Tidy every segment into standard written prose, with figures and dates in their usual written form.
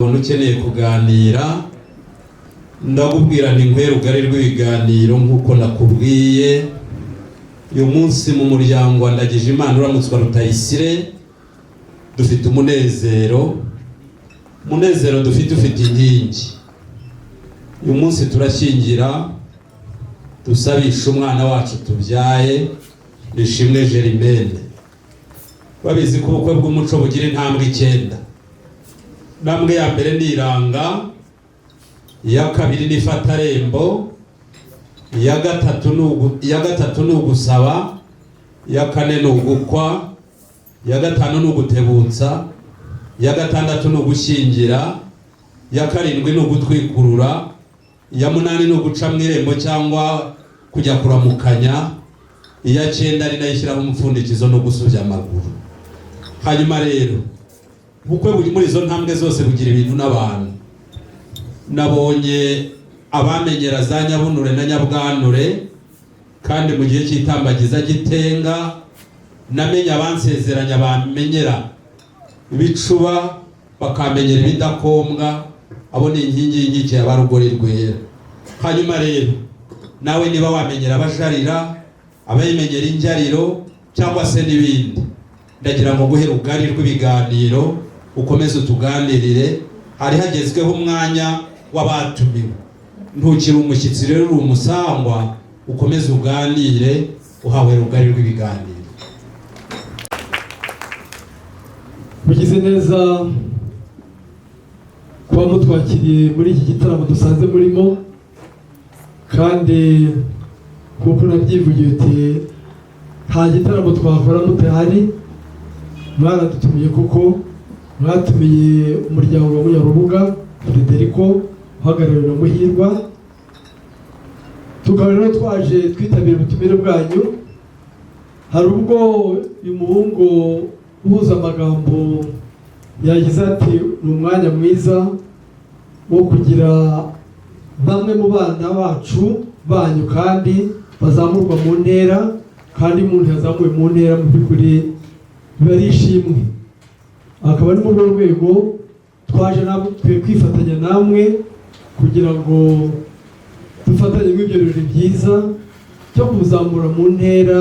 Ubona ukeneye kuganira, ndakubwira nti nkwe rugari rw'ibiganiro. Nk'uko nakubwiye, uyu munsi mu muryango wa Ndagijimana uramutswa Rutayisire dufite umunezero. Umunezero dufite ufite inkingi. Uyu munsi turashyingira, dusabisha umwana wacu tubyaye, Nishimwe Germaine. Babizi ko ubukwe bw'umuco bugira intambwe 9. Intambwe ya mbere ni iranga, iya kabiri ni ifatarembo, iya gatatu ni ugusaba, iya kane ni ugukwa, iya gatanu ni ugutebutsa, iya gatandatu ni ugushyingira, iya karindwi ni ugutwikurura, iya munani ni uguca mu irembo cyangwa kujya kuramukanya, iya cyenda ari nayo ishyiraho umupfundikizo no gusubya amaguru. Hanyuma rero ubukwe buri muri izo ntambwe zose bugira ibintu n'abantu. Nabonye abamenyera za nyabunure na nyabwanure, kandi mu gihe cy'itambagiza gitenga namenye abansezeranya bamenyera ibicuba, bakamenyera ibidakombwa. Abo ni inkingi y'inkike ya barugori rwera. Hanyuma rero nawe niba wamenyera abajarira, abayimenyera injariro cyangwa se n'ibindi, ndagira ngo guhe rugari rw'ibiganiro, ukomeze utuganirire. Hari hagezweho umwanya w'abatumiwe, ntukiri umushyitsi rero, uri umusangwa. Ukomeze uganire, uhawe rugari rw'ibiganiro. Mugize neza kuba mutwakiriye muri iki gitaramo dusanze murimo, kandi nk'uko nabyivugiye uti nta gitaramo twakora mutahari. Mwaradutumiye kuko mwatumiye umuryango wa Munyarubuga Federico uhagarariwe na Muhirwa, tukaba rero twaje twitabira ubutumire bwanyu. Hari ubwo uyu muhungu uhuza amagambo yagize ati ni umwanya mwiza wo kugira bamwe mu bana bacu banyu kandi bazamurwa mu ntera, kandi umuntu yazamuwe mu ntera mu by'ukuri biba ari ishimwe. Akaba ari muri urwo rwego twaje natwe kwifatanya namwe kugira ngo dufatanye muri ibyo birori byiza byo kuzamura mu ntera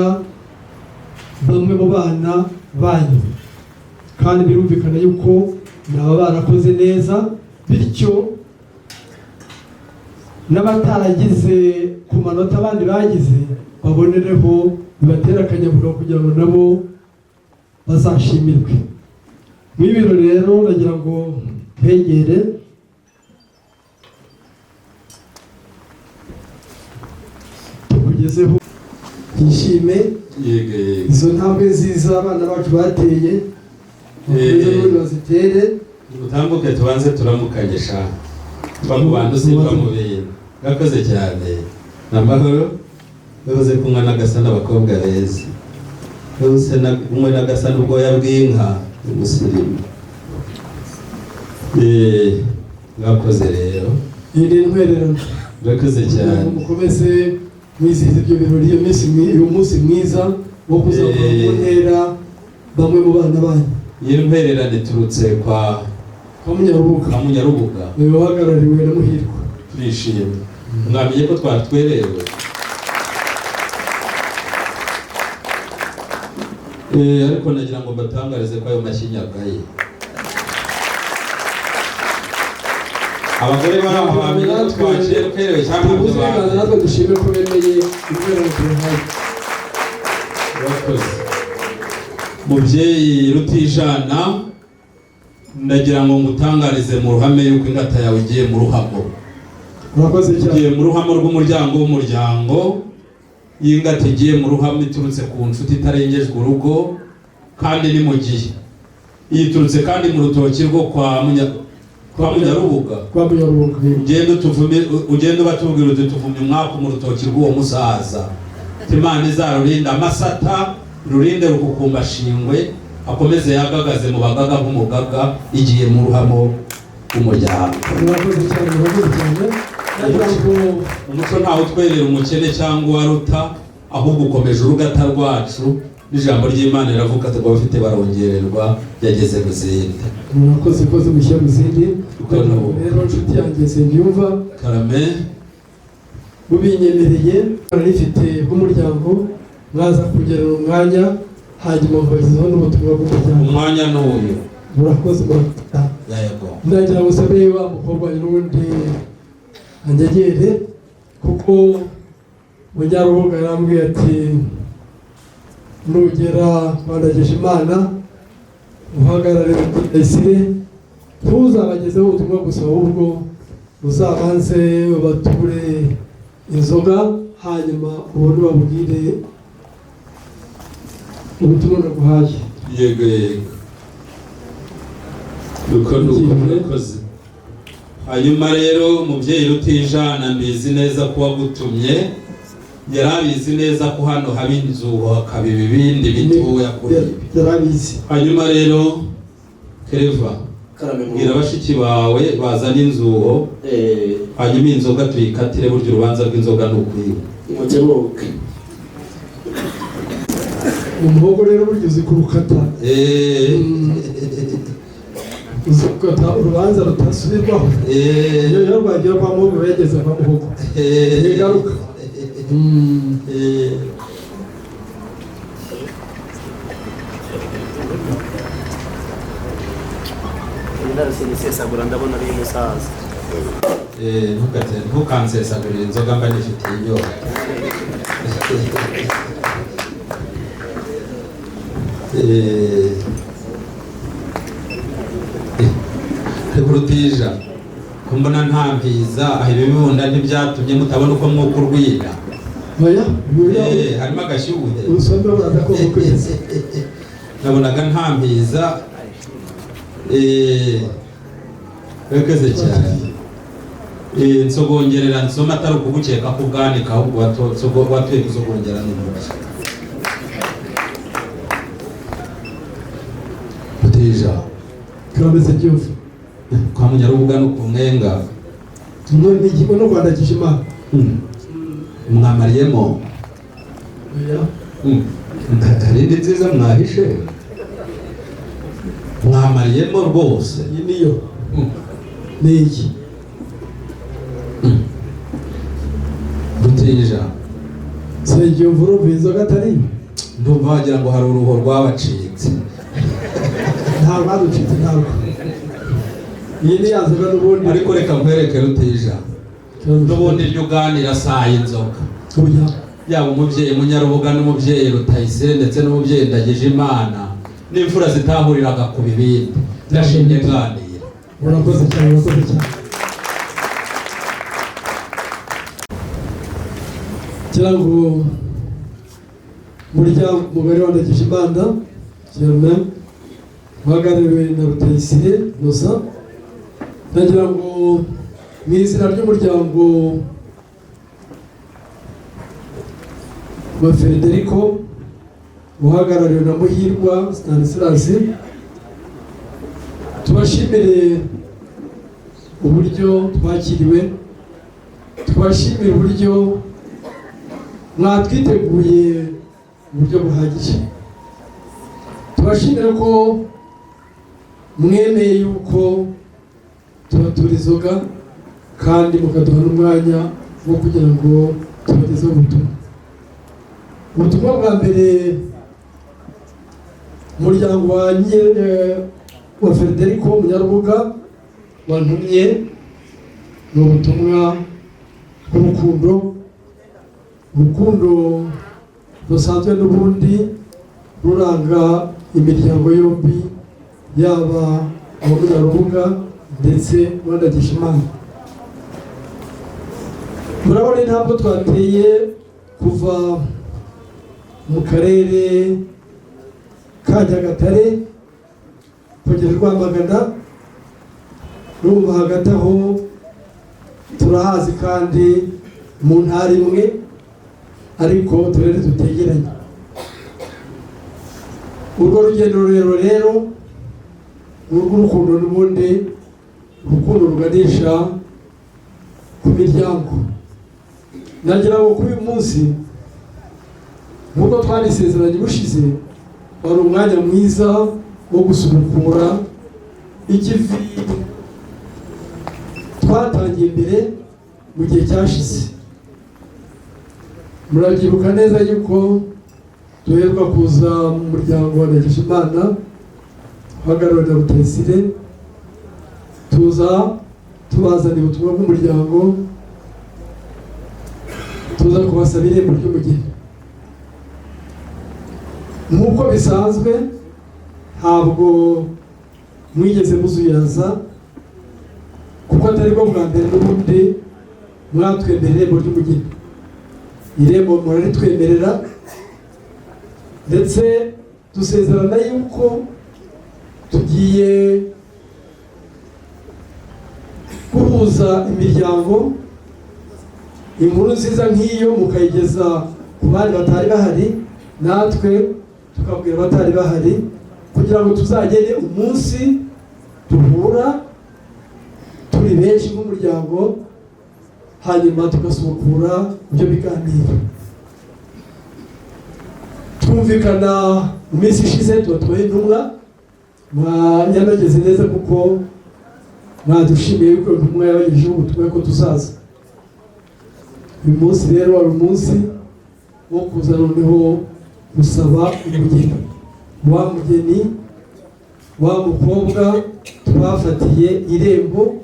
bamwe mu bana banyu, kandi birumvikana yuko naba barakoze neza, bityo n'abataragize ku manota abandi bagize babonereho bibatera akanyabugabo kugira ngo nabo bazashimirwe. Muri ibi birori rero ndagira ngo mpegere tukugezeho twishime Yego, yego. izo ntambwe nziza abana bacu bateye, bakomeze n'ubundi bazitere. Utambuke tubanze turamukanye sha, tuba mu bantu simba mu bintu. Murakoze cyane, ni amahoro. Bavuze kunywa n'agasa n'abakobwa beza, bavuze kunywa n'agasa n'ubwoya bw'inka, umusirimu. Mwakoze rero. Iyi ni intwererano Murakoze kugira cyane. ngo mukomeze mwizihize ibyo birori, iyo minsi uyu munsi mwiza wo kuzamura mu ntera bamwe mu bana banyu. Iyi ntwererano iturutse kwa Kwa Munyarubuga. Kwa Munyarubuga. Niwe uhagarariwe na Muhirwa. Turishimye, mwamenye ko twatwerewe. Ariko nagira ngo mbatangarize ko ayo mashyi nyagaye. Abagore bari aho bamenye ko twakerewe cyangwa Tubuze ntabyo ibiganza bamenye. natwe dushime ko bemeye intwererano tubahaye. Urakoze, mubyeyi Rutijana. Ndagira ngo ngutangarize mu ruhame yuko ingata yawe igiye mu ruhamo. Urakoze cyane. Igiye mu ruhamo rw'umuryango w'umuryango. Iyi ngata igiye mu ruhamo iturutse ku nshuti itarengejwe urugo, kandi ni mu gihe iturutse kandi mu rutoki rwo kwa Munyarubuga. Kwa Munyarubuga. Ugende utuvume, ugende ubatubwira uti tuvumye umwaku mu rutoki rw'uwo musaza. Imana izarurinda amasata, rurinde rukukumbashingwe, akomeze yagagaze mu bagaga nk'umugaga. Igiye mu ruhamo rw'umuryango. Murakoze cyane, murakoze cyane. Nagira ngo Umuco ntawe utwerera umukene cyangwa uwaruta, ahubwo ukomeje urugata rwacu, n'ijambo ry'Imana riravuga ati abafite barongererwa. Yageze mu zindi. Murakoze, koze mushyira mu zindi. Nuko nuko. Rero nshuti yanjye Nsengiyumva, Karame. Mubinyemereye rifite bw'umuryango, mwaza kugerera umwanya, hanyuma mubagezaho n'ubutumwa bw'umuryango. Umwanya n'uyu. Murakoze, murakoze. Yego. Ndagira ngo usabe wa mukobwa wanjye n'ubundi anyegere, kuko Munyarubuga yarambwiye ati: "Nugera kwa Imana uhagarare Rutayisire, ntuzabagezeho ubutumwa gusa, ahubwo uzabanze ubature inzoga, hanyuma ubone ubabwire ubutumwa naguhaye." Yego, nuko nuko, murakoze. Hanyuma rero umubyeyi Rutijana, mbizi neza ko wagutumye yari abizi neza ko hano haba inzu, hakaba ibibindi bitoya kuri ibi. Yarabizi. Hanyuma rero Kereva, Karame. bwira bashiki bawe bazane inzuho, hanyuma inzoga tuyikatire. Burya urubanza rw'inzoga ni ukwiwe. Mutebuke. Umuhogo rero burya uzi kurukata, uzi gukata urubanza rutasubirwaho. Iyo rwagiye kwa Muhogo, yageze kwa Muhogo, ntigaruka. Ndarasinisesagura, ndabona ari umusaza. Ntukansesagurire inzoga, mba nifitiye inyota. Ariko Rutija, ko mbona nta mpiza aho, ibibunda ntibyatumye mutabona uko mwuka urwina? Oya. Harimo agashyuhe. Urusombe ruradakoze ukwezi. Nabonaga nta mpiza. Wekeze cyane. Nsogongerera nsoma, atari ukugukeka ko ubwanika, ahubwo watuye kuzogongera n'umuti. Rutija. Kirameze byumva. Kwa Munyarubuga no ku Mwenga. None ikigo no kwandikisha Imana. Mwamariyemo? Oya. Hari indi nziza mwahishe? Mwamariyemo rwose. Iyi niyo, ni iyi. Rutija. Nsengiyumva, urumva inzoga atari yo? Ndumva wagira ngo hari uruho rwabacitse. Nta rwaducitse, ntabwo. Iyi ni ya nzoga n'ubundi. Ariko reka nkwereke Rutija, n'ubundi iryo uganira saa y'inzoga. Oya. Yaba umubyeyi Munyarubuga n'umubyeyi Rutayisire ndetse n'umubyeyi Ndagijimana n'imfura zitahuriraga ku bibindi, ndashimye nganira. Urakoze cyane, urakoze cyane. Ngira ngo umuryango mugari wa Ndagijimana Germain uhagarariwe na Rutayisire Nosa, ndagira ngo mu izina ry'umuryango wa Federico uhagarariwe na Muhirwa Stanislas, tubashimire uburyo twakiriwe, tubashimire uburyo mwatwiteguye mu buryo buhagije, tubashimire ko mwemeye yuko tubatura inzoga kandi mukaduha n'umwanya wo kugira ngo tubagezeho ubutumwa. Ubutumwa bwa mbere, umuryango wa wa Federico Munyarubuga wantumye, ni ubutumwa bw'urukundo, urukundo rusanzwe n'ubundi ruranga imiryango yombi, yaba Abanyarubuga ndetse n'Uwandagijimana. Murabona intambwe twateye kuva mu karere ka Nyagatare kugera Rwamagana. N'ubu hagati aho turahazi kandi mu ntara imwe, ariko uturere tutegeranye. Urwo rugendo rurerure rero ni urw'urukundo n'ubundi, urukundo ruganisha ku miryango. Nagira ngo kuri uyu munsi, nk'uko twarisezeranye bushize, wari umwanya mwiza wo gusubukura ikivi. Twatangiye mbere mu gihe cyashize. Murabyibuka neza yuko duheruka kuza mu muryango wa Ndagijimana uhagarariwe na Rutayisire, tuza tubazaniye ubutumwa bw'umuryango, tuza kubasaba irembo ry'umugeni. Nk'uko bisanzwe, ntabwo mwigeze muzuyaza, kuko atari bwo bwa mbere. N'ubundi mwatwemerera irembo ry'umugeni, irembo muraritwemerera, ndetse dusezerana yuko tugiye guhuza imiryango, inkuru nziza nk'iyo mukayigeza ku bandi batari bahari, natwe tukabwira abatari bahari, kugira ngo tuzagere umunsi duhura turi benshi nk'umuryango, hanyuma tugasubukura ibyo biganiro. Twumvikana mu minsi ishize, tuba tubaye intumwa, yanageze neza, kuko mwadushimiye yuko intumwa yabagejejeho ubutumwa ko tuzaza. Uyu munsi rero wari umunsi wo kuza noneho gusaba umugeni, wa mugeni, wa mukobwa twafatiye irembo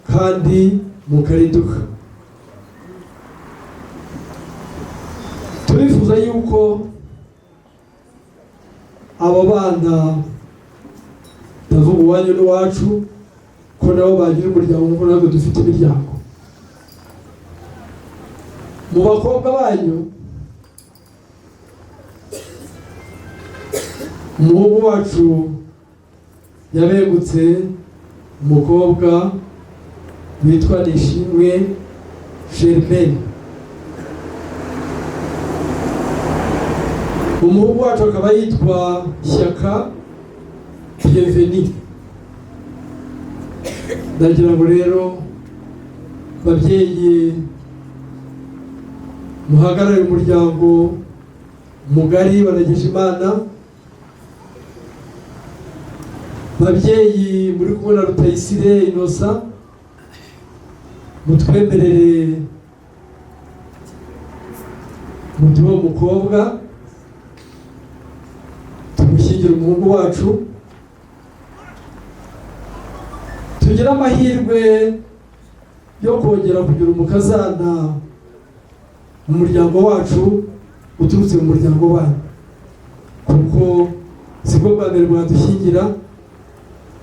kandi mukariduha. Turifuza yuko abo bana, ndavuga uwanyu n'iwacu, ko nabo bagira umuryango nk'uko natwe dufite imiryango. Mu bakobwa banyu, umuhungu wacu yabegutse umukobwa witwa Nishimwe Germaine. Umuhungu wacu akaba yitwa Shyaka Bienvenu. Ndagira ngo rero, babyeyi muhagarare umuryango mugari wa Ndagijimana, babyeyi muri kumwe na Rutayisire Innocent, mutwemerere muduhe umukobwa tumushyingire umuhungu wacu, tugire amahirwe yo kongera kugira umukazana mu muryango wacu uturutse mu muryango wanyu, kuko sibwo bwa mbere mwadushyingira.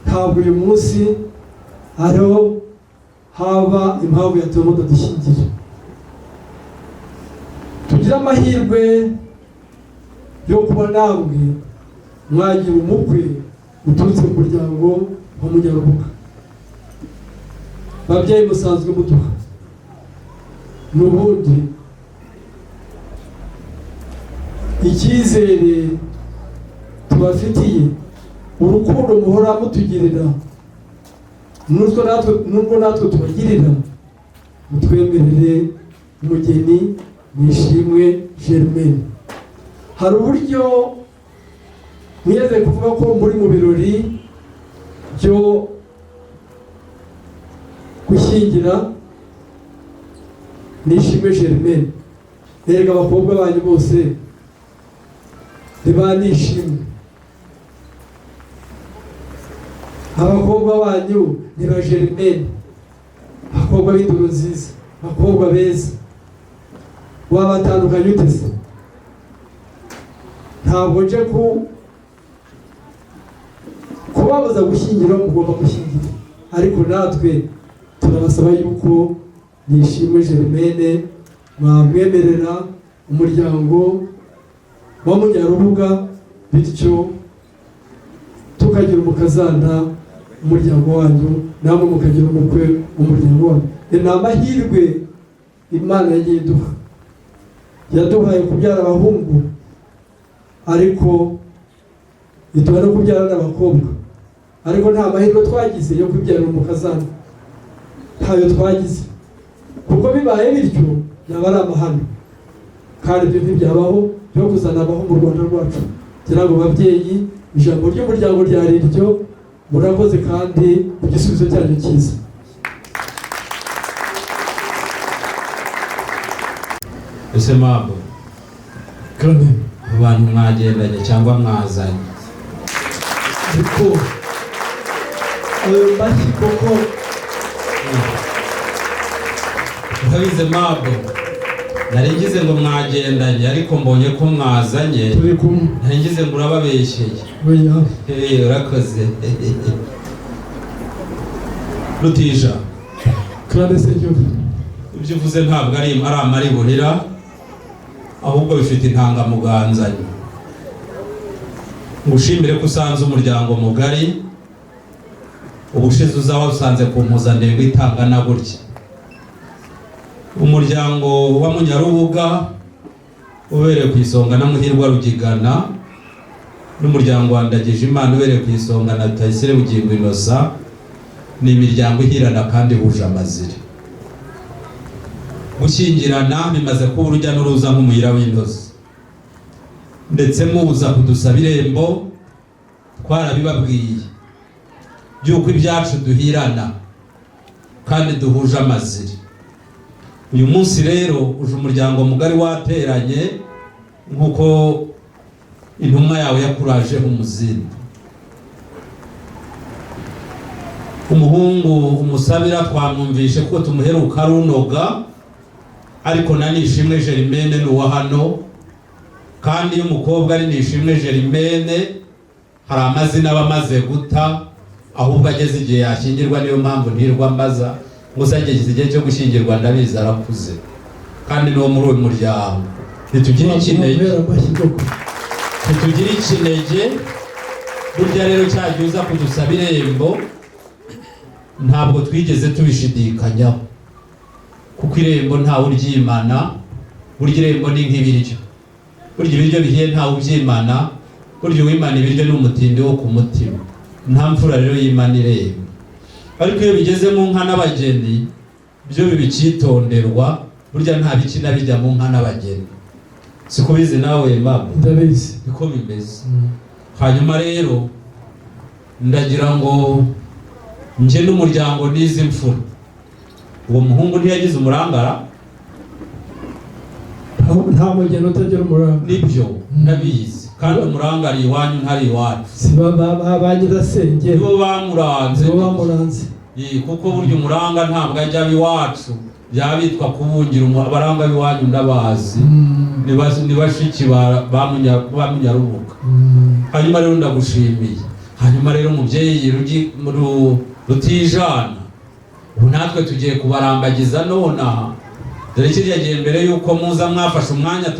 Ntabwo uyu munsi ariho haba impamvu yatuma mutadushyingira. Tugire amahirwe yo kuba namwe mwagira umukwe uturutse mu muryango wa Munyarubuga. Babyeyi musanzwe muduha, n'ubundi icyizere tubafitiye, urukundo muhora mutugirira, nubwo natwe tubagirira, mutwemerere umugeni Nishimwe Germaine. Hari uburyo mwigeze kuvuga ko muri mu birori byo gushyingira Nishimwe Germaine. Erega abakobwa banyu bose ntibanishimwe, abakobwa banyu ni ba Germaine, abakobwa b'induru nziza, abakobwa beza, wabatandukanye ute se? Ntabwo nje kubabuza gushyingira, mugomba gushyingira, ariko natwe turabasaba yuko Nishimwe Germaine mwamwemerera umuryango wa Munyarubuga, bityo tukagira umukazana umuryango wanyu, namwe mukagira umukwe umuryango wanyu. Ni amahirwe Imana yagiye iduha, yaduhaye kubyara abahungu, ariko iduha no kubyara n'abakobwa, ariko nta mahirwe twagize yo kubyara umukazana, ntayo twagize, kuko bibaye bityo byaba ari amahano, kandi ibyo ntibyabaho byo kuzana abaho mu Rwanda rwacu. Kugira ngo babyeyi, ijambo ry'umuryango ryari iryo. Murakoze kandi ku gisubizo cyanyu cyiza. Ese mabo, Karame. abantu mwagendanye cyangwa mwazanye? Ariko ayo mashyi koko? Urabizi mabo, nari ngize ngo mwagendanye, ariko mbonye ko mwazanye. Turi kumwe. Nari ngize ngo urababeshyeye. Oya. Hey, urakoze Rutija. Karame, Sekiyovu. Ibyo uvuze ntabwo ari amariburira, ahubwo bifite intangamuganzanyo. Ngushimire ko usanze umuryango mugari. Ubushize uzaba usanze ku mpuzandengo itangana gutya. Umuryango wa Munyarubuga ubereye ku isonga na Muhirwa Rugigana, n'umuryango wa Ndagijimana ubereye ku isonga na Rutayisire Bugingo Inosa, ni imiryango ihirana kandi ihuje amazire. Gushyingirana bimaze kuba urujya n'uruza nk'umuyira w'intozi. Ndetse muza kudusaba irembo, twarabibabwiye by'uko ibyacu duhirana kandi duhuje amazire. Uyu munsi rero uje umuryango mugari wateranye nk'uko intumwa yawe yakurajeho umuzinda. Umuhungu umusabira twamwumvishe ko tumuheruka runoga, ariko na Nishimwe Germaine ni uwa hano. Kandi iyo umukobwa ari Nishimwe Germaine, hari amazina aba amaze guta, ahubwo ageze igihe yashyingirwa. Niyo mpamvu ntirwa mbaza ngo se ageze igihe cyo gushyingirwa. Ndabizi arakuze kandi ni uwo muri uyu muryango. Ntitugire ikinege. Guhera amashyi koko. Ntitugire ikinege. Burya rero cyagiye uza kudusaba irembo, ntabwo twigeze tubishidikanyaho, kuko irembo ntawe uryimana. Burya irembo ni nk'ibiryo. Burya ibiryo bihiye ntawe ubyimana. Burya uwimana ibiryo ni umutindi wo ku mutima. Nta mfura rero yimana irembo. Ariko iyo bigeze mu nka n'abageni, byo biba icyitonderwa. Burya nta bikina bijya mu nka n'abageni. Sikubizi nawe mama? Ndabizi. Niko bimeze. Hanyuma rero ndagira ngo njye n'umuryango n'izi mfura, uwo muhungu ntiyagize umurangara? Nta mugeni utagira umuranga. Nibyo, ndabizi. Kandi umurangara iwanyu ntari iwacu. Si ba nyirasenge? Nibo bamuranze. Nibo bamuranze. Kuko burya umuranga ntabwo ajya aba iwacu, byaba bitwa kubungira. Abaranga b'iwanyu ndabazi, ni bashiki ba Munyarubuga. Hanyuma rero ndagushimiye. Hanyuma rero umubyeyi Rutijana, ubu natwe tugiye kubarambagiza nonaha. Dore kirya gihe mbere y'uko muza mwafashe umwanya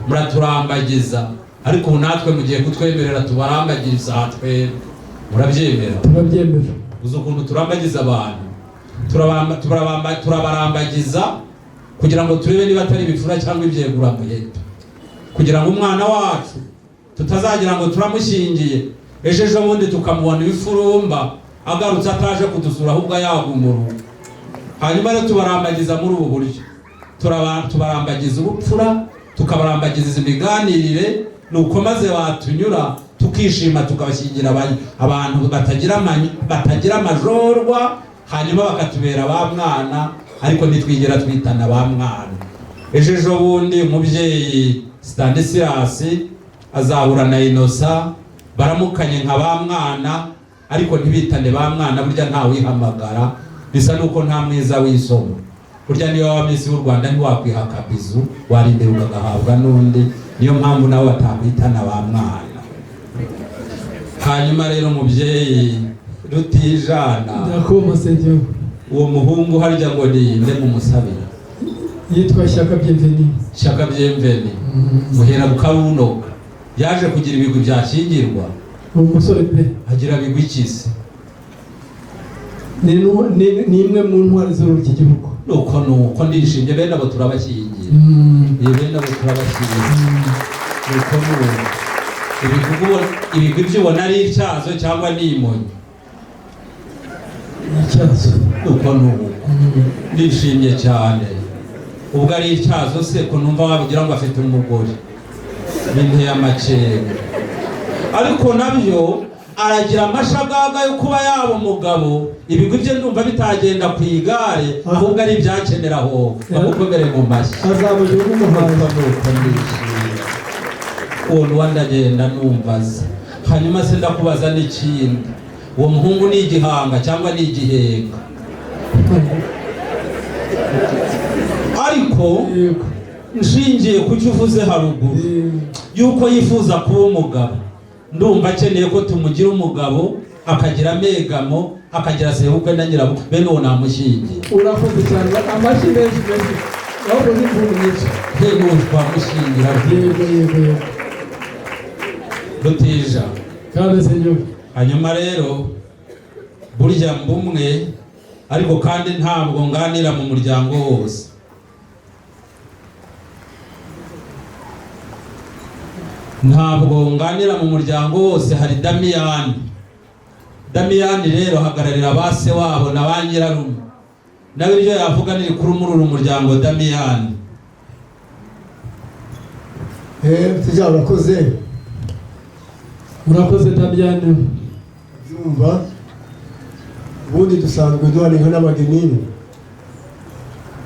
muraturambagiza, ariko ubu natwe mugiye kutwemerera tubarambagiriza aha twebwe. Murabyemera? Turabyemera. Uzi ukuntu turambagiza abantu? Turabarambagiza kugira ngo turebe niba atari ibifura cyangwa ibyeguramuheto, kugira ngo umwana wacu tutazagira ngo turamushyingiye, ejo ejo bundi tukamubona ibifurumba agarutse ataje kudusura, ahubwo yagumuruka. Hanyuma rero tubarambagiza muri ubu buryo: tubarambagiza ubupfura, tukabarambagiza imiganirire, nuko maze batunyura tukishima, tukabashyingira abantu batagira amajorwa, hanyuma bakatubera ba mwana, ariko ntitwigera twitana ba mwana. Ejo ejo bundi umubyeyi Stanislas azahura na Inosa baramukanye nka ba mwana, ariko ntibitane ba mwana. Burya ntawihamagara, bisa nuko nta mwiza w'isomo. Burya niyo waba Miss w'u Rwanda ntiwakwiha akabizu, warindira ukagahabwa n'undi. Niyo mpamvu nabo batakwitana ba mwana. Hanyuma rero umubyeyi Rutijana, Ndakumva, Sekiyovu. uwo muhungu harya ngo ni nde mumusabira? Yitwa Shyaka Bienvenu. Shyaka Bienvenu, muhera bukarunoga yaje kugira ibigwi byashyingirwa. Ni umusore pe. Agira bigwi ikize. Ni imwe mu ntwari z'uru iki gihugu. Nuko ndishimye. Bene abo turabashyingira. Bene abo turabashyingira. Nuko ibigwi by'ubona ari ityazo cyangwa ni imonyo? Ni icyazo. Nuko ndishimye cyane. Ubwo ari ityazo se, ko numva wabigira ngo afite umugore, binteye amakenga. Ariko nabyo Aragira amashagaga yo kuba yaba umugabo. Ibigwi bye ndumva bitagenda ku igare, ahubwo ari ibyakenera aho bamukomere mu mashyi. Azamugira umuhanzi. Nuko ndishimye uwo nuwa ndagenda numva azi. Hanyuma se ndakubaza n'ikindi: uwo muhungu ni igihanga cyangwa ni igihenga? Ariko nshingiye ku cyo uvuze haruguru yuko yifuza kuba umugabo, ndumva akeneye ko tumugira umugabo, akagira amegamo, akagira sebukwe na nyirabukwe. Bene uwo namushyingiye. Urakoze cyane, amashyi menshi menshi, ahubwo n'impundu nyinshi. Bene uwo twamushyingira. Yego. Rutija. Kandi senyuka. Hanyuma rero burya mbumwe, ariko kandi ntabwo nganira mu muryango wose. Ntabwo nganira mu muryango wose. Hari Damiyani. Damiyani rero hagararira ba se wabo na ba nyirarume, nawe ibyo yavuga ni rikuru muri uru muryango. Damiyani. Tujya, urakoze. Murakoze, Damiyani. Byumva, ubundi dusanzwe duhana inka n'abageni.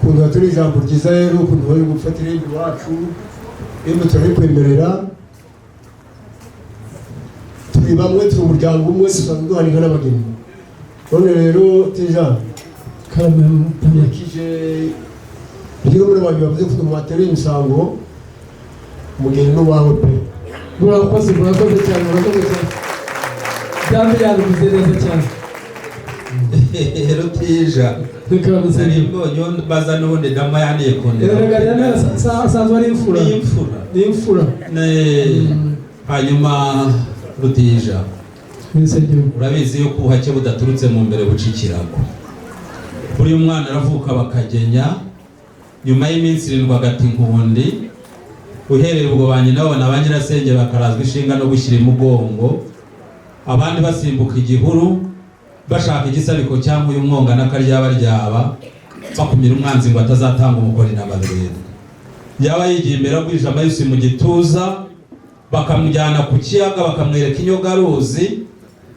Ukuntu haturi ijambo ryiza rero, ukuntu bari gufata irembo iwacu, irembo turarikwemerera. Turi bamwe, turi umuryango umwe, dusanzwe duhana inka n'abageni. None rero tija, Karame, Damiyani. Nkurikije ibyo muri abantu bavuze ko mwateruye imisango, umugeni n'uwawe pe. Murakoze, murakoze cyane, murakoze cyane. Damiyani, uvuze neza cyane. Rutija. Karame, nari senyuka. mbonye uwo mbaza n'ubundi Damiyani yikundira. Erega Damiyani asanzwe ari imfura. Ni imfura. Ni imfura. Hanyuma Rutija, Senyuka. urabizi yuko ubuhake budaturutse mu mbere buca ikirago. Buriya umwana aravuka bakagenya, nyuma y'iminsi 7 agata inkundi. Uhereye ubwo ba nyina babona ba nyirasenge bakarazwa ishinga no gushyira imugongo, abandi basimbuka igihuru bashaka igisabiko cyangwa uyu mwonga n'akaryabaryaba, bakumira umwanzi ngo atazatanga umukoni n'amabere. Yaba yigiye imbere agwije amayusi mu gituza, bakamujyana ku kiyaga, bakamwereka inyogaruzi.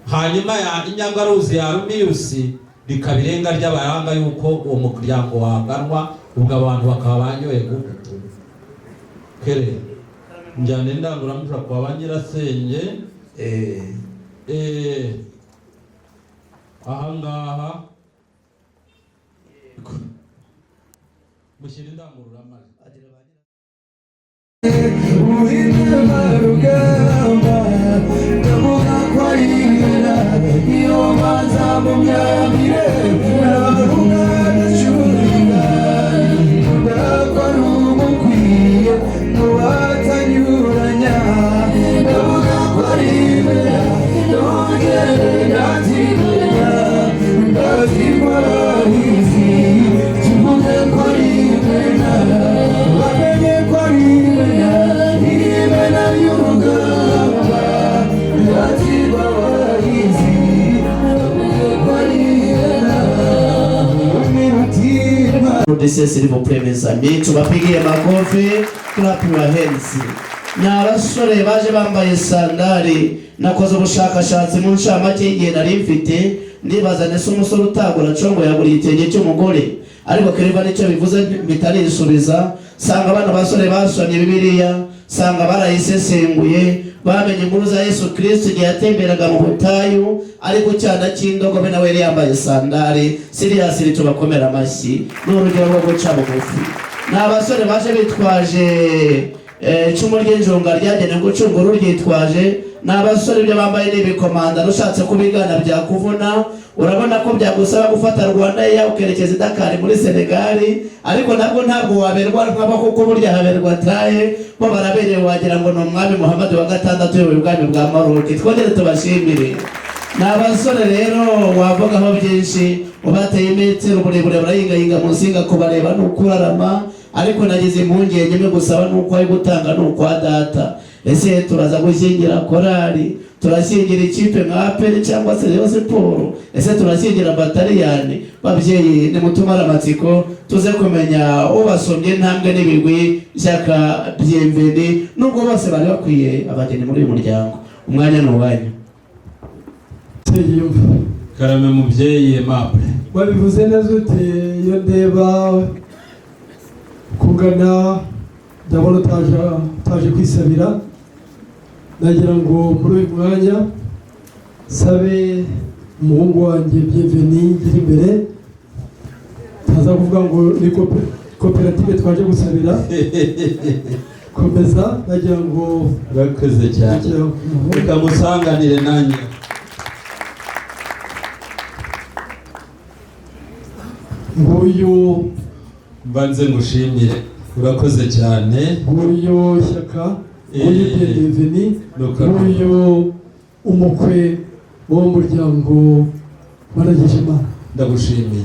Hanyuma ya inyagaruzi ya rumiyusi rikaba irenga ry'abaranga yuko uwo muryango waganwa. Ubwo abantu bakaba banyoye gukutu kere njyana indangururamajwi kwa ba nyirasenge. Ahangaha mushyira indangururamajwi. Rugamba ndavuga ko ari imena, iyo baza mu myambire navuga ndacurira ndakwa ari umukwiye ngo batanyuranya. Ndavuga ko ari imena, ndongere ndatimenya ndatirwa abahizi, tuvuge ko ari imena, bamenye ko ari imena, imena y'urugamba ndatirwa abahizi, tuvuge ko ari imena mirutima. Applaudissez, s'il vous plaît, mes amis. Tubapigie makofi, clap your hands. Ni abasore baje bambaye sandari. Nakoze ubushakashatsi mu ncamake y'igihe nari mfite, ndibaza ndetse umusore utagura congo yagura igitenge cy'umugore, ariko keriva nicyo bivuze bitarisubiza. Sanga bano basore basomye Bibiliya, sanga barayisesenguye, bamenye inkuru za Yesu Kristo igihe yatemberaga mu butayu ariko cyana cy'indogobe, nawe yari yambaye sandari. Seriously, tubakomera amashyi, ni urugero rwo guca bugufi. Ni abasore baje bitwaje icumu ry'injunga ryagenewe gucungura uryitwaje. Ni abasore ibyo bambaye ni ibikomanda, ushatse kubigana byakuvuna. Urabona ko byagusaba gufata Rwanda Air ukerekeza i Dakar muri Senegal, ariko nabwo ntabwo waberwa nk'abo, kuko burya haberwa taye. Bo baraberewe, wagira ngo ni umwami Muhammad wa gatandatu uyoboye ubwami bwa Maroc. Twongere tubashimire. Ni abasore rero wavugaho byinshi, ubateye imetero uburebure burayingayinga mu nsinga, kubareba ni ukurarama. Ariko nagize impungenge imwe gusaba, ni uko ari gutanga ni ukwa data. Ese turaza gushyingira korali, turashyingira ikipe nka APR cyangwa se Rayon Sport? Ese turashyingira bataliyani? Babyeyi, nimutumare amatsiko tuze kumenya ubasomye intambwe n'ibigwi. Ishyaka Bienvenue, nubwo bose bari bakwiye abageni muri uyu muryango, umwanya ni uwanyu. Nsengiyumva. Karame mubyeyi Aimable. Wabivuze neza uti iyo ndeba kugana ndabona utaje kwisabira. Nagira ngo muri uyu mwanya sabe umuhungu wanjye Bienvenu gira imbere, taza kuvuga ngo ni koperative twaje gusabira. Komeza, nagira ngo Urakoze cyane. nagira ngo Reka ngusanganire nanjye. Nguyu. Mbanze ngushimire, urakoze cyane. Nguyu Shyaka, nguyu Bienvenu, Nuko. nguyu umukwe wo mu muryango wa Imana. Ndagushimiye,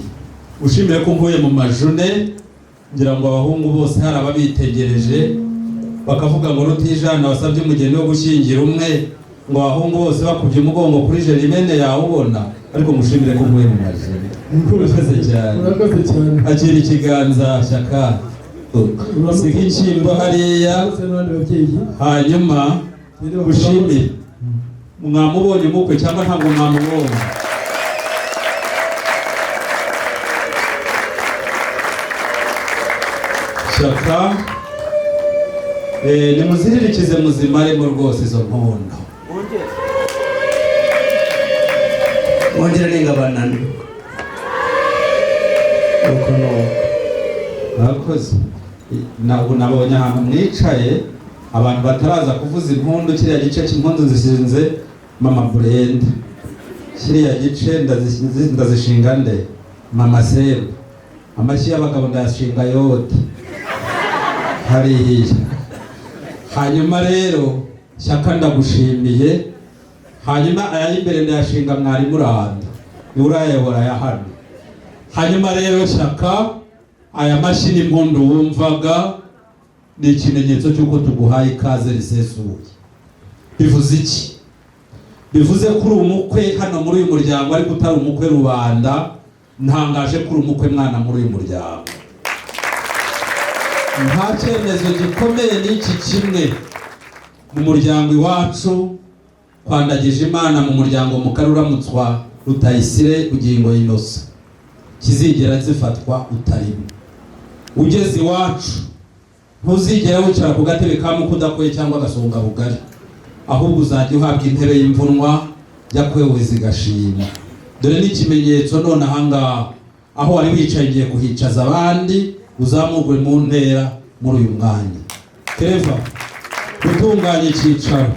ushimiye ko nkuye mu majune. Ngira ngo abahungu bose hari ababitegereje bakavuga ngo Rutijana wasabye umugeni wo gushyingira umwe, ngo abahungu bose bakubye umugongo kuri Jerimene yawubona, ariko ngushimire ko nkuye mu majune. Urakoze cyane. Urakoze cyane. Akira ikiganza Shyaka, siga inshyimbo hariya. Urakoze n'abandi babyeyi. Hanyuma ushimire, mwamubonye umukwe cyangwa ntabwo mwamubonye? Shyaka, nimuziririkize muzimaremo rwose izo mpundu. Wongere n'ingabanano nuko nuko. Murakoze. Ntabwo nabonye ahantu mwicaye abantu bataraza kuvuza impundu. Kiriya gice cy'impundu zishinze mama Burenda, kiriya gice ndazishinga nde? Mama Sebu. Amashyi y'abagabo ndayashinga yote hariya. Hanyuma rero Shyaka, ndagushimiye. Hanyuma aya y'imbere ndayashinga mwarimu Rando, niwe urayayobora aya hano. Hanyuma rero Shyaka, aya mashyi n'impundu wumvaga ni ikimenyetso cy'uko tuguhaye ikaze risesuye. Bivuze iki? Bivuze ko uri umukwe hano muri uyu muryango, ariko utari umukwe rubanda. Ntangaje ko uri umukwe mwana muri uyu muryango. Nta cyemezo gikomeye n'iki kimwe mu muryango iwacu kwandagije Imana mu muryango Mukaruramutswa Rutayisire Bugingo Inosa kizigera zifatwa utarimo. Ugeze iwacu ntuzigera wicara ku gatebe ka mukudakoye cyangwa agasonga bugari, ahubwo uzajya uhabwa intebe y'imvunwa yakwewe zigashima. Dore n'ikimenyetso none ahangaha aho wari wicaye ngiye kuhicaza abandi, uzamurwe mu ntera muri uyu mwanya. Kereva gutunganya icyicaro.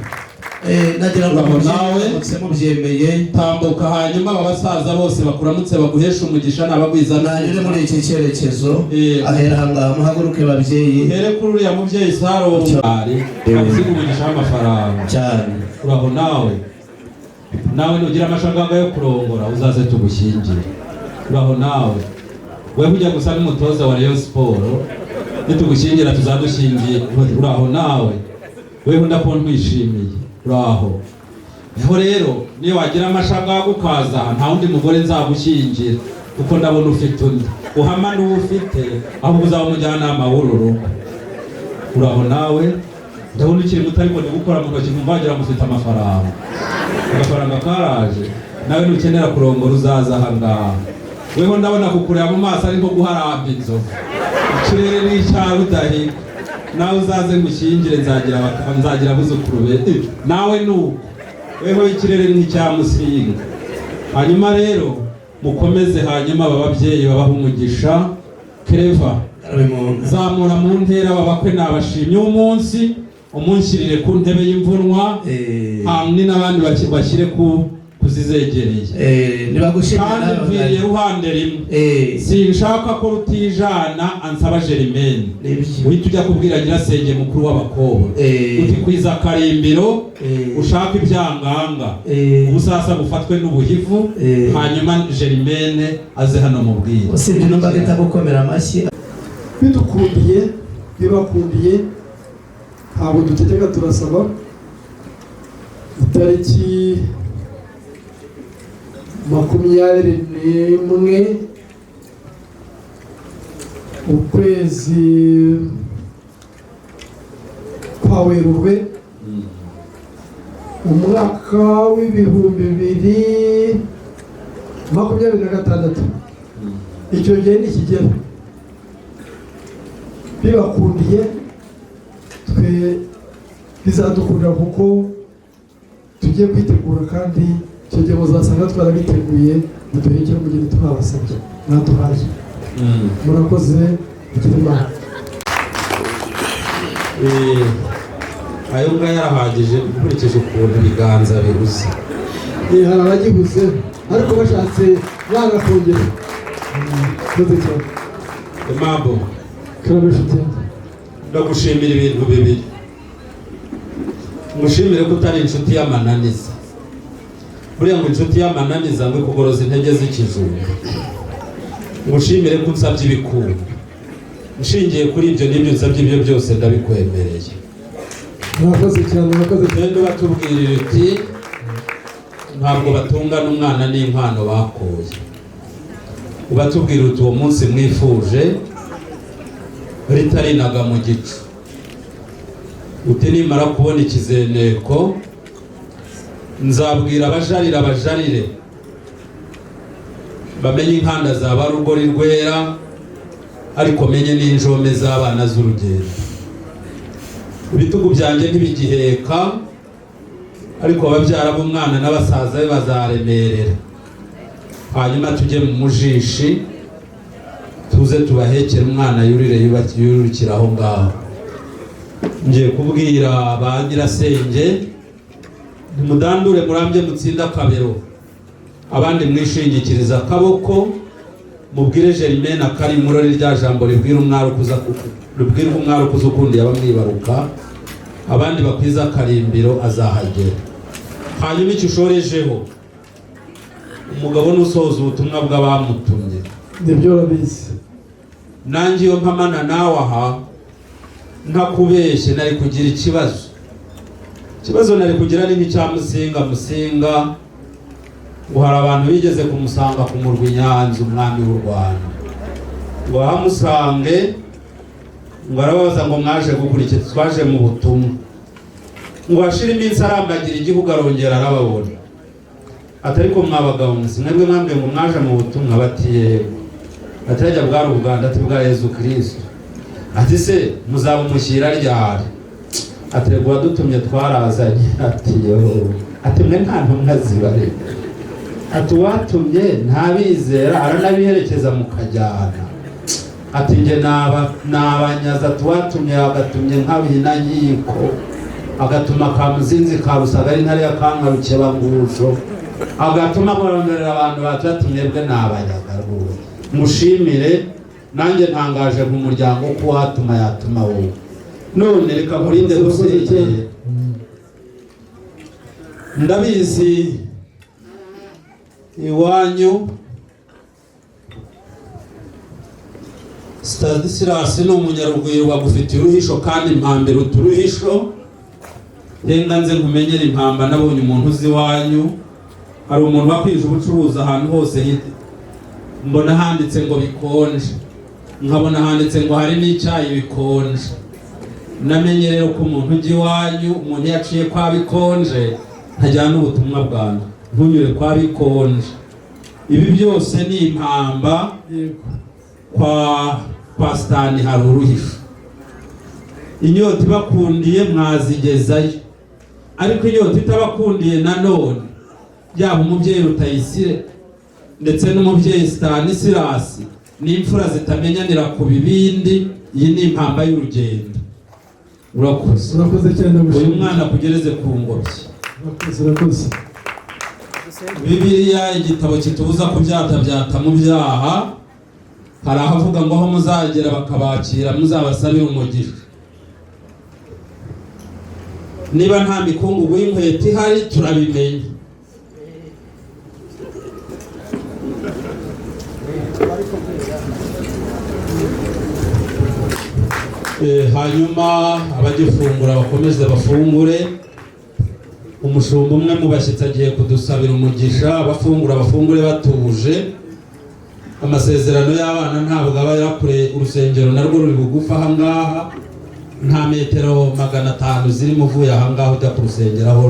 Nagira ngo Uraho nawe. muramutse mubyemeye. Tambuka, hanyuma aba basaza bose bakuramutse baguhesha umugisha n'abagwiza. Nanyure muri iki cyerekezo. Eh. Ahera ahangaha, muhaguruke babyeyi. Here kuri uriya mubyeyi Salomo agusiga umugisha w'amafaranga. Cyane. Uraho nawe, nawe nugira amashagaga yo kurongora uzaze tugushyingire. Uraho nawe, wewe ujya gusa n'umutoza wa Rayon Sport, nitugushyingira tuzadushyingira. Uraho nawe, wewe ndakubona nkwishimiye. Uraho. Eho rero niyo wagira amashagaga ukaza, nta wundi mugore nzagushyingira kuko ndabona ufite undi uhama n'uwo ufite, ahubwo uzaba umujyanama w'uru rugo. Uraho nawe, ndabona ukiri muto ariko ndi gukora mu ntoki nkumva wagira ngo ufite amafaranga, agafaranga karaje. Nawe nukenera kurongora uzaza aha ngaha. Weho ndabona kukureba mu maso ari nko guharamba inzovu, ikirere ni icya Rudahigwa. Nawe uzaze ngushyingire, nzagira abuzukuru be. Nawe nuko weho ikirere ni icya Musinga. Hanyuma rero mukomeze, hanyuma aba babyeyi babaha umugisha. Kereva, zamura mu ntera aba bakwe nabashimye umunsi, umunshyirire ku ntebe y'imvunwa, hamwe n'abandi bashyire ku kuzizegereye. Nibagushimira. Kandi Nawe. mviriye ruhande rimwe, sinshaka ko Rutijana ansaba Jerimene. Nibyo. Uhita ujya kubwira nyirasenge mukuru w'abakobwa uti kwiza karimbiro ushaka ibyanganga, ubusasa bufatwe n'ubuhivu, hanyuma Jerimene aze hano mubwire. Usibye numva gahita gukomera amashyi. Bidukundiye, bibakundiye, ntabwo dutegeka, turasaba. Itariki 21 ukwezi kwa Werurwe. Umwaka w'2026, icyo gihe nikigera bibakundiye, twe bizadukundira kuko tugiye kwitegura, kandi icyo gihe muzasanga twarabiteguye, muduhekere umugeni twabasabye mwaduhaye. Murakoze, mugire Imana. Ayo ngayo arahagije ukurikije ukuntu ibiganza bihuze. Hari abagihuze, ariko bashatse banakongera. Murakoze cyane. Aimable. Karame, inshuti yanjye. Ndagushimira ibintu bibiri. Ngushimire ko utari inshuti y'amananiza. Buriya ngo inshuti y'amananiza ngo ikugoroza intege z'ikijumba. Ngushimire ko unsabye ibikunda. Nshingiye kuri ibyo n'ibyo unsabye, ibyo byose ndabikwemereye. Murakoze cyane, murakoze cyane. Rero batubwirira uti ntabwo batungana umwana n'inkwano bakuye. Ubatubwira uti uwo munsi mwifuje ritarinaga mu gicu, uti nimara kubona ikizeneko nzabwira abajarira abajarire bamenye inkanda za barugori rwera, ariko menye n'injome z'abana z'urugendo. Ibitugu byanjye ntibigiheka, ariko ababyara b'umwana n'abasaza be bazaremerera, hanyuma tujye mu mujishi, tuze tubahekere umwana yurire yurukira aho ngaho. Ngiye kubwira ba nyirasenge ntimudandure, murambye, mutsinde akabero, abandi mwishingikiriza akaboko, mubwire Germaine akari murori rya jambo ribwira umwari ukuza, ribwira umwari ukuza ukundi yaba mwibaruka, abandi bakwiza akarimbiro azahagera. Hanyuma icyo ushorejeho, umugabo n'usohoza ubutumwa bw'abamutumye. Nibyo, urabizi. Nanjye iyo mpamana nawe aha ntakubeshye, nari kugira ikibazo. Ikibazo nari kugira ni nk'icya Musinga. Musinga ngo hari abantu bigeze kumusanga ku murwi Nyanza, umwami w'u Rwanda, ngo ahamusange ngo arababaza ngo mwaje gukurikiza? Twaje mu butumwa. Ngo hashire iminsi arambagira igihugu, arongera arababona, ati ariko mwabagabo mwebwe mwambwiye ngo mwaje mu butumwa? Bati yego. Ati hajya bwari Uganda? Ati bwa Yezu Kristo. Ati se muzabumushyira ryari? Ati rego wadutumye twarazanye. Ati yo, ati mwe nta ntumwa zibare. Ati uwatumye ntabizera aranabiherekeza mukajyana. Ati njye naba nabanyaza. Ati uwatumye agatumye nkabina nkiko, agatuma kamuzinzi ka Rusagara, intare ya Kankarukebangusho, agatuma muronderera abantu batatumye bwe nabanyaga rwose. Mushimire nanjye ntangaje mu muryango ko uwatuma yatuma wowe. None reka nkurinde gusengera. Ndabizi iwanyu Stanislas ni umunyarugwiro, bagufitiye uruhisho kandi impambira uturuhisho. Renga nze nkumenyere impamba. Nabonye umuntu uzi iwanyu, hari umuntu wakwije ubucuruzi ahantu hose, mbona handitse ngo bikonje, nkabona handitse ngo hari n'icyayi bikonje. Namenye rero ko umuntu ujya iwanyu, umuntu yaciye kwa bikonje ntajyana ubutumwa bwanjye. Ntunyure kwa bikonje. Ibi byose ni impamba. Kwa Sitani hari uruhisho. Inyota ibakundiye mwazigezayo, ariko inyota itabakundiye nanone, yaba umubyeyi Rutayisire ndetse n'umubyeyi Stanislas ni imfura zitamenyanira ku bibindi. Iyi ni impamba y'urugendo. Urakoze. Urakoze cyane. Uyu mwana akugereze ku ngobyi. Urakoze, urakoze. Bibiliya, igitabo kitubuza kubyatabyata mu byaha, hari ahavuga ngo aho muzagera bakabakira muzabasabire umugisha. Niba nta mikungugu y'inkweto ihari turabimenya. Hanyuma abagifungura bakomeze bafungure. Umushumba umwe mu bashyitsi agiye kudusabira umugisha. Abafungura bafungure batuje. Amasezerano y'abana ntabwo aba yakure. Urusengero narwo ruri bugufi aha ngaha, nta metero 500 zirimo uvuye aha ngaha ujya ku rusengero aho.